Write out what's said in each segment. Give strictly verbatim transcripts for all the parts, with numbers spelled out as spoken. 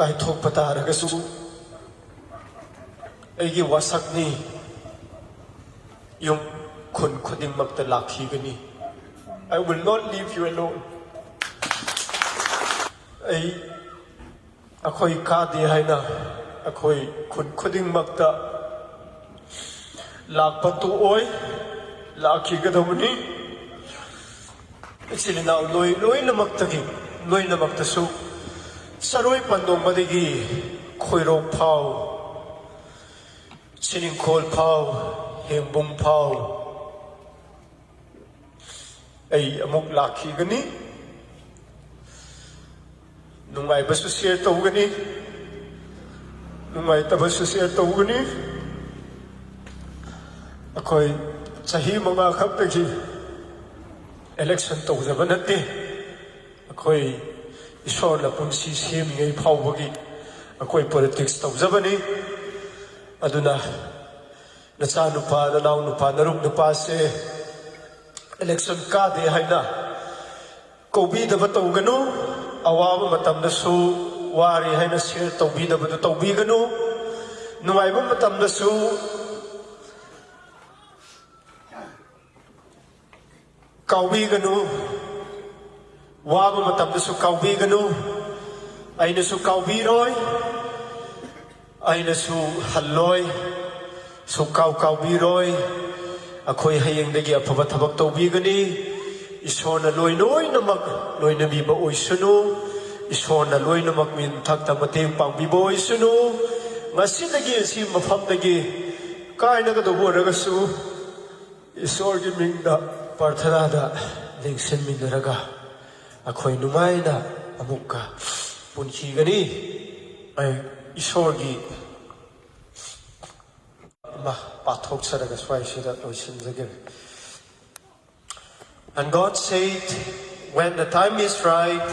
Kaithok patara kasu. ꯑꯩꯒꯤ ꯋꯥꯁꯛꯅꯤ, ꯌꯨꯝ ꯈꯨꯟ ꯈꯨꯗꯤꯡꯃꯛꯇ ꯂꯥꯛꯈꯤꯒꯅꯤ꯫ I will not leave you alone. ꯑꯩ, ꯑꯩꯈꯣꯏ ꯀꯥꯗꯦ ꯍꯥꯏꯅ ꯑꯩꯈꯣꯏ ꯈꯨꯟ ꯈꯨꯗꯤꯡꯃꯛꯇ ꯂꯥꯛꯄ ꯇꯣꯛꯑꯣꯏ, ꯂꯥꯛꯈꯤꯒꯗꯧꯕꯅꯤ꯫ ꯏꯆꯤꯜ ꯏꯅꯥꯎ ꯂꯣꯏ, ꯂꯣꯏꯅꯃꯛꯇꯒꯤ, ꯂꯣꯏꯅꯃꯛꯇꯁꯨ ꯆꯔꯣꯏ ꯄꯟꯗꯣꯡꯕꯗꯒꯤ ꯈꯣꯏꯔꯣꯛ ꯐꯥꯎ, ꯆꯤꯅꯤꯡꯈꯣꯜ ꯐꯥꯎ, ꯍꯦꯡꯕꯨꯡ ꯐꯥꯎ ꯑꯩ ꯑꯃꯨꯛ ꯂꯥꯛꯈꯤꯒꯅꯤ꯫ ꯅꯨꯡꯉꯥꯏꯕꯁꯨ share ꯇꯧꯒꯅꯤ, ꯅꯨꯡꯉꯥꯏꯇꯕꯁꯨ share ꯇꯧꯒꯅꯤ꯫ ꯑꯩꯈꯣꯏ ꯆꯍꯤ ꯃꯉꯥ ꯈꯛꯇꯒꯤ election ꯇꯧꯖꯕ ꯅꯠꯇꯦ꯫ ꯑꯩꯈꯣꯏ ꯏꯁꯣꯔꯅ ꯄꯨꯟꯁꯤ ꯁꯦꯝꯃꯤꯉꯩ ꯐꯥꯎꯕꯒꯤ ꯑꯩꯈꯣꯏ politics ꯇꯧꯖꯕꯅꯤ꯫ ꯑꯗꯨꯅ ꯅꯆꯥꯅꯨꯄꯥ, ꯅꯅꯥꯎꯅꯨꯄꯥ, ꯅꯔꯨꯞ ꯅꯨꯄꯥꯁꯦ election ꯀꯥꯗꯦ ꯍꯥꯏꯅ ꯀꯧꯕꯤꯗꯕ ꯇꯧꯒꯅꯨ꯫ ꯑꯋꯥꯕ ꯃꯇꯝꯗꯁꯨ ꯋꯥꯔꯦ ꯍꯥꯏꯅ share ꯇꯧꯕꯤꯗꯕꯗꯨ ꯇꯧꯕꯤꯒꯅꯨ꯫ ꯅꯨꯡꯉꯥꯏꯕ ꯃꯇꯝꯗꯁꯨ ꯀꯥꯎꯕꯤꯒꯅꯨ꯫ ꯋꯥꯕ ꯃꯇꯝꯗꯁꯨ ꯀꯥꯎꯕꯤꯒꯅꯨ꯫ ꯑꯩꯅꯁꯨ ꯀꯥꯎꯕꯤꯔꯣꯏ꯫ ꯑꯩꯅꯁꯨ ꯍꯜꯂꯣꯏ, ꯁꯨꯛꯀꯥꯎ ꯀꯥꯎꯕꯤꯔꯣꯏ꯫ ꯑꯩꯈꯣꯏ ꯍꯌꯦꯡꯗꯒꯤ ꯑꯐꯕ ꯊꯕꯛ ꯇꯧꯕꯤꯒꯅꯤ꯫ ꯏꯁꯣꯔꯅ ꯂꯣꯏ ꯂꯣꯏꯅꯃꯛ ꯂꯣꯏꯅꯕꯤꯕ ꯑꯣꯏꯁꯅꯨ꯫ ꯏꯁꯣꯔꯅ ꯂꯣꯏꯅꯃꯛ ꯃꯤꯊꯛꯇ ꯃꯇꯦꯡ ꯄꯥꯡꯕꯤꯕ ꯑꯣꯏꯁꯅꯨ꯫ ꯉꯁꯤꯗꯒꯤ ꯑꯁꯤ ꯃꯐꯝꯗꯒꯤ ꯀꯥꯏꯅꯒꯗꯧꯕ ꯑꯣꯏꯔꯒꯁꯨ, ꯏꯁꯣꯔꯒꯤ ꯃꯤꯡꯗ ꯄ꯭ꯔꯥꯔꯊꯅꯥꯗ ꯂꯦꯡꯁꯤꯟꯃꯤꯟꯅꯔꯒ ꯑꯩꯈꯣꯏ ꯅꯨꯡꯉꯥꯏꯅ ꯑꯃꯨꯛꯀ ꯄꯨꯟꯈꯤꯒꯅꯤ꯫ ꯑꯩ ꯏꯁꯣꯔꯒꯤ ꯑꯃ ꯄꯥꯊꯣꯛꯆꯔꯒ ꯁ꯭ꯋꯥꯏꯁꯤꯗ ꯂꯣꯏꯁꯤꯟꯖꯒꯦ꯫ And God said, "When the time is right,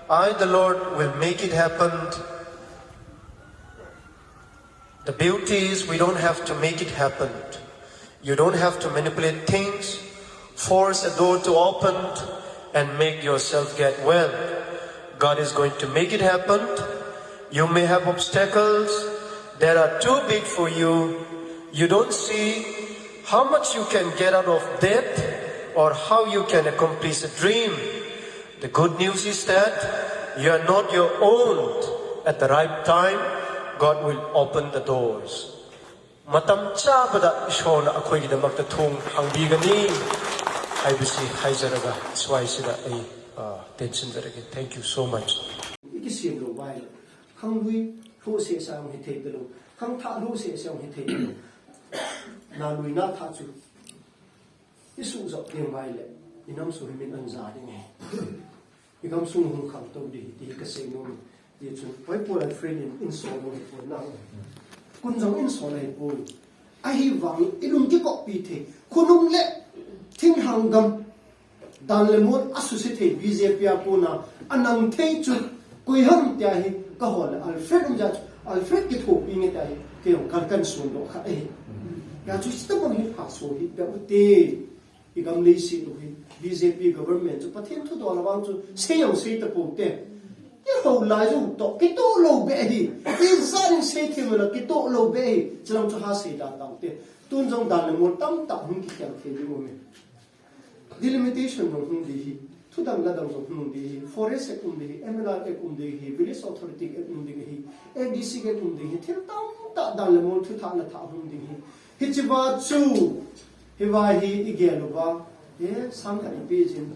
I, the Lord, will make it happen." The beauty is we don't have to make it happen. You don't have to manipulate things, force a door to open, and make yourself get well. God is going to make it happen. You may have obstacles that are too big for you. You don't see how much you can get out of debt or how you can accomplish a dream. The good news is that you are not your own. At the right time, God will open the doors. ꯃꯇꯝ ꯆꯥꯕꯗ ꯏꯁꯣꯔꯅ ꯑꯩꯈꯣꯏꯒꯤꯗꯃꯛꯇ ꯊꯣꯡ ꯍꯥꯡꯕꯤꯒꯅꯤ ꯍꯥꯏꯕꯁꯤ ꯍꯥꯏꯖꯔꯒ ꯁ꯭ꯋꯥꯏꯁꯤꯗ ꯑꯩ, ꯑ, ꯇꯦꯟꯁꯤꯟꯖꯔꯒꯦ꯫ Thank you so much. ꯏꯀꯤꯁꯤꯡꯗꯣ ꯋꯥꯏ ꯈꯪꯕꯨꯏ ꯂꯨꯁꯦ ꯁꯥꯡ ꯍꯤꯊꯦꯗꯂꯣ, ꯈꯪꯊꯥ ꯂꯨꯁꯦ ꯁꯥꯡ ꯍꯤꯊꯦꯗꯂꯣ, ꯅꯥ ꯂꯨꯏ ꯅꯥ ꯊꯥ ꯆꯨ꯫ ꯏꯁꯨ ꯖꯣꯞ ꯌꯦꯡ ꯋꯥꯏ ꯂꯦ, ꯏꯅꯝ ꯁꯨ ꯍꯤꯃꯤꯟ ꯑꯟꯖꯥ ꯗꯤꯡ ꯍꯦ꯫ ꯏꯒꯝ ꯁꯨꯡ ꯍꯨꯝ ꯈꯪ ꯇꯧ ꯗꯤ, ꯗꯤ ꯀꯁꯦ ꯅꯣ ꯃꯤ꯫ ꯗꯤ ꯆꯨ, ꯍꯣꯏ ꯄꯣ ꯂꯥꯏ ꯐ꯭ꯔꯦꯟ ꯏꯟ, ꯏꯟ ꯁꯣ ꯅꯣ ꯍꯤ ꯄꯣ ꯅꯥ꯫ ꯀꯨꯟ ꯖꯣꯡ ꯏꯟ ꯁꯣ ꯂꯥꯏ ꯄꯣ꯫ ꯑꯍꯤꯕꯥꯡ ꯏꯂꯨꯝ ꯀꯤ ꯀꯣꯛ ꯄꯤ ꯊꯦ꯫ ꯈꯨꯅꯨꯡ ꯂꯦ, ꯊꯤꯡ ꯍꯥꯡ ꯒꯝ꯫ ꯗꯥꯟ ꯂꯦ ꯃꯣꯟ ꯑꯁꯨ ꯁꯤ ꯊꯦ ꯕꯤ ꯖꯦ ꯄꯤ ꯑ ꯄꯣ ꯅꯥ꯫ ꯑꯅꯪ ꯊꯦ ꯆꯨ, ꯀꯨꯏ ꯍꯝ ꯇ꯭ꯌꯥ ꯍꯤ, ꯀ ꯍꯣ ꯂꯦ, ꯑꯜꯐ꯭ꯔꯦꯗ ꯎꯝ ꯖꯥ ꯆꯨ, ꯑꯜꯐ꯭ꯔꯦꯗ ꯀꯤ ꯊꯣꯛ ꯄꯤ ꯉꯦ ꯇ꯭ꯌꯥ ꯍꯤ, ꯀꯦ ꯌꯣꯡ ꯀꯔ ꯀꯟ ꯁꯣꯟ ꯗꯣ ꯈ ꯑꯍꯤ꯫ ꯌꯥ ꯆꯨ ꯁꯤ ꯇ ꯃꯣꯟ ꯍꯤ ꯐꯥ ꯁꯣ ꯍꯤ ꯄꯦ ꯎ ꯇꯦ꯫ ꯏꯒꯝ ꯂꯩꯁꯤ ꯂꯨꯍꯤ, ꯕꯤ ꯖꯦ ꯄꯤ government ꯆꯨ ꯄꯊꯦꯟ ꯊꯨꯗꯣ ꯂꯕꯥꯡ ꯆꯨ ꯁꯦ ꯌꯥꯎ ꯁꯦ ꯇ ꯄꯣꯛꯇꯦ꯫ ꯏ ꯍꯧ ꯂꯥꯏ ꯆꯨ ꯇꯣ, ꯀꯤꯇꯣ ꯂꯧ ꯕꯦ ꯍꯤ꯫ ꯏ ꯆꯥꯅꯤꯡ ꯁꯦ ꯊꯦ ꯃꯅ ꯀꯤꯇꯣ ꯂꯧ ꯕꯦ ꯍꯤ꯫ ꯆꯂꯝ ꯆꯨ ꯍꯥ ꯁꯦ ꯗꯥ ꯇꯥꯎ ꯇꯦ꯫ ꯇꯨꯟ ꯖꯣꯡ ꯗꯥ ꯂꯦ ꯃꯣꯜ ꯇꯝ ꯇꯥ ꯍꯨꯝ ꯀꯤ ꯀꯌꯥ ꯊꯦ ꯗꯤ ꯃꯣ ꯃꯦ꯫ Delimitation ꯖꯣꯡ ꯍꯨꯝ ꯗꯤ ꯍꯤ꯫ ꯊꯨꯗꯪ ꯂꯗꯪ ꯖꯣꯡ ꯍꯨꯝ ꯗꯤ ꯍꯤ꯫ Forest Act ꯍꯨꯝ ꯗꯤ ꯍꯤ꯫ M L R Act ꯍꯨꯝ ꯗꯤ ꯍꯤ꯫ Village Authority Act ꯍꯨꯝ ꯗꯤ ꯍꯤ꯫ A D C Act ꯍꯨꯝ ꯗꯤ ꯍꯤ꯫ ꯊꯤꯜ ꯇꯝ ꯇꯥ ꯗꯥ ꯂꯦ ꯃꯣꯜ ꯊꯨ ꯊꯥ ꯅ ꯊꯥ ꯍꯨꯝ ꯗꯤ ꯍꯤ꯫ ꯍꯤ ꯆꯤ ꯕꯥ ꯆꯨ꯫ ꯍꯤꯚꯥ ꯍꯤ ꯏꯒꯦꯜ ꯎꯕ, ꯑꯦ, ꯁꯪ ꯈꯔ ꯏꯄꯤꯖꯤꯟ,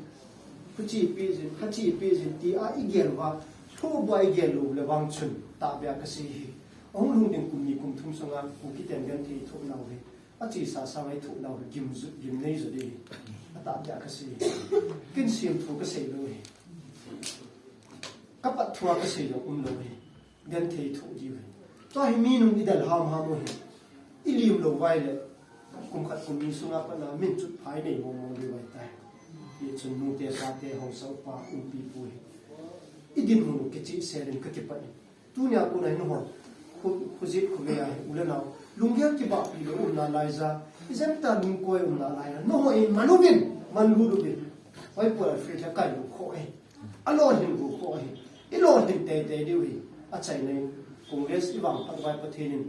ꯈꯨꯆꯤ ꯏꯄꯤꯖꯤꯟ, ꯈꯆꯤ ꯏꯄꯤꯖꯤꯟ, ꯇꯤ ꯑ ꯏꯒꯦꯜ ꯎꯕ, ꯊꯨꯕ ꯏꯒꯦꯜ ꯎꯕ ꯂꯦꯕꯥꯡ ꯆꯨꯟ, ꯇꯥꯕꯤꯌꯥ ꯀꯁꯤ ꯍꯤ꯫ ꯑꯍꯨꯝ ꯂꯨꯡꯗꯤꯡ ꯀꯨꯝꯅꯤ ꯀꯨꯝ ꯊꯨꯝ ꯁꯪꯉꯥ, ꯀꯨꯀꯤ ꯇꯦꯟꯒꯟ ꯊꯤ ꯊꯣꯛ ꯅꯥꯎ ꯍꯤ꯫ ꯑꯆꯤ ꯁꯥ ꯁꯥ ꯃꯩ ꯊꯣꯛ ꯅꯥꯎ ꯍꯤ, ꯒꯤꯝ ꯖꯨ, ꯒꯤꯝ ꯅꯩ ꯖꯨ ꯗꯤ ꯍꯤ꯫ ꯑꯇꯥꯕꯤꯌꯥ ꯀꯁꯤ ꯍꯤ꯫ ꯀꯤꯟ ꯁꯦꯝ ꯊꯨ ꯀꯁꯩ ꯂꯨ ꯍꯤ꯫ ꯀꯄꯠ ꯊꯨꯋꯥ ꯀꯁꯩ ꯂꯨ ꯎꯝ ꯂꯨ ꯍꯤ꯫ Genthei thoh diu ahi. Tua hi mi nung i del ham ham u ahi. I lim lou vai le, kum khat kum ni sunga pat na min chut phai nei mong mong diu ahitai. Ti chun nute sate haosa upa umpipu hi. I dinmun u kichih sel in ka kipah in. Tunia kon a hi nahon khu, khujit khovei a hi u le nao lunggel kibahpi lou umna lai ja, i jemtia lungkoi umna lai a nahon in man uvin, man lut uvin. Hoi pua free le kai lou kho ahi. A lolhin gu kho ahi. I lolhin teitei diu ahi. Achaina in Congress i vangphat uva Pathen in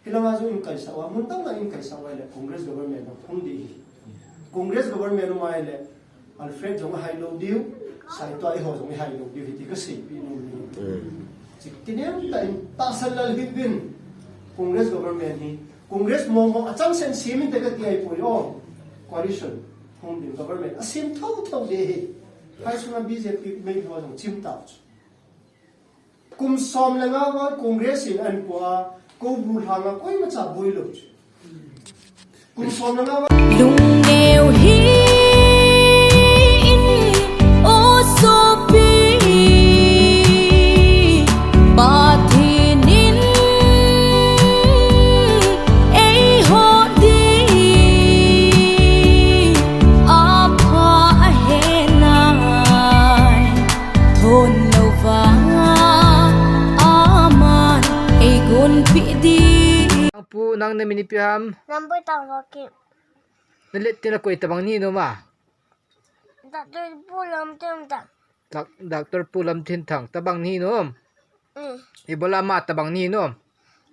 hilanga jong in kaisah uva, mun dang dang in kaisah uva ahile Congress government hung ding ahi. Congress government um ahile Alfred jong ahai lou diu, Saitoi ho jong ahai lou diu ahi ti kaseipeh nom ahi. Chik kinem tah in tahsan lal hih uvin, Congress government hi, Congress mong mong achangseh in sem inte kati ahipoi o. Coalition hung ding, government asem thotho ding ahi. Phaisunga B J P mei ho jong chim tau chu. Kum som le nga val Congress in ahin pua, kou bu lhanga koimacha boi lou chu. Kum som le nga val. Lungneo hih in, o sopi, Pathen in eiho ding apha ahenai. Thon louva aman eigonpeh ding. Pu, nang na min ipi ham? Lamboitang Vakim. Na let tin a koi tabang nahi nom a? Doctor Pu Lamthinthang. Doc-, Doctor Pu Lamthinthang tabang nahi nom? Mm. Ibola ama tabang nahi nom?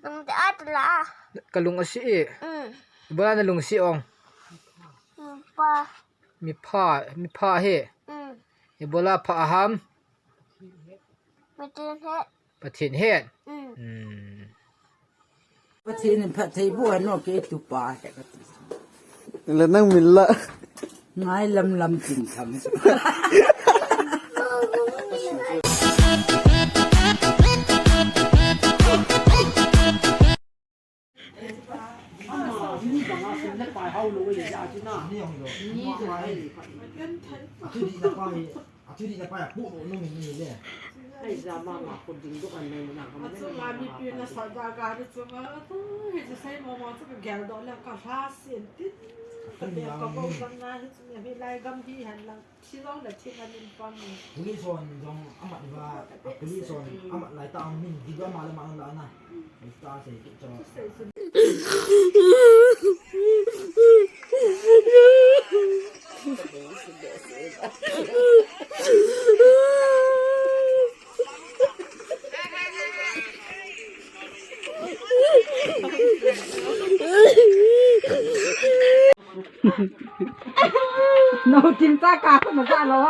Nang te at la. Kalung asi e. Mm. Ibola nalungsi ong? Mm, pa. Mipha, mipha ahi. Mm. Ibola pha aham? Pathen het. Pathen het. Mm. Mm. Pathen in phatthei boh hen o, kei tupa ahi kati. Le nang min la. Ngai lam lam tin tham. Ama, mi banga sim le pai hao lou le ja chu na. Ni ja ai le pa. Atu di na pa hi, atu di na pa ya pu no mi ni le. Ai ja mama ko ding do an nai na ka. Achunga mipi na sa da ka ri chunga. Atu hi je sai mama chu ka gel do le ka hla sin tin. Ka pe ka bo bang na hi chu mi lai gam hi han lang. Police hon jong amat uva, police hon amat lai tah a min video ama le ama la na. Police ta sei kit cho. Nau tin ta ka ko na ta lo.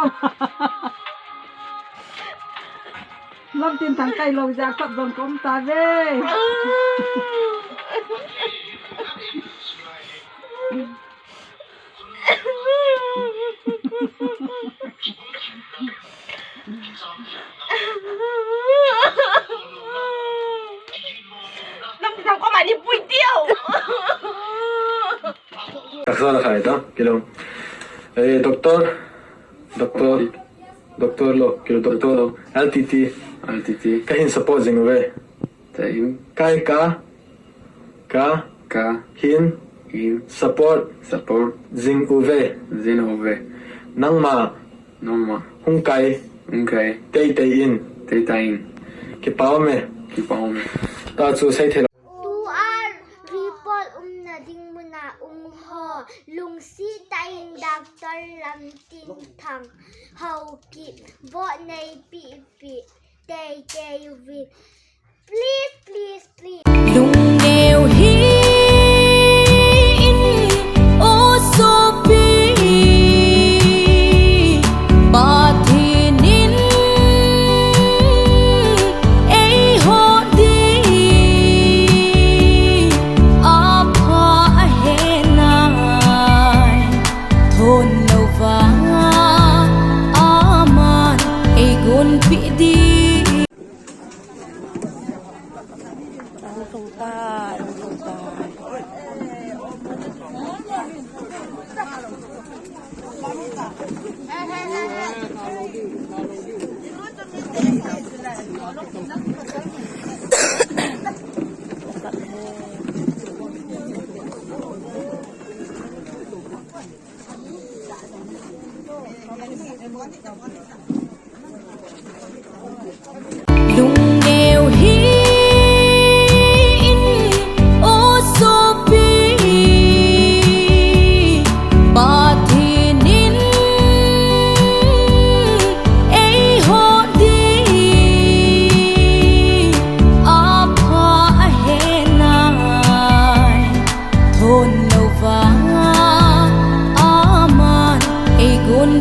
Lamthinthang kai lo ja kap dong kom ta ve. Lamthinthang ko ma ni pui tiu. Taksa la khai ta, kilo. Eh, doctor, doctor, doctor lo, kilo doctor lo. L T T. L T T. Ka hin support jing uve. Ka hin. Kai ka, ka, ka. Hin. Hin. Support. Support. Jing uve. Jing uve. Nangma. Nangma. Hung kai. Hung kai. Teitei in. Teitei in. Kipa ume. Kipa ume. Ta chu sei thei lo. Tua report umna ding muna um ho, lungset tah in Doctor Lamthinthang Haokip vote neipeh peh teitei uvin. Please, please, please. Lungneo hih in, o sopi. Pathen in eiho ding apha ahenai. Thon louva aman eigonpeh ding.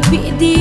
peh di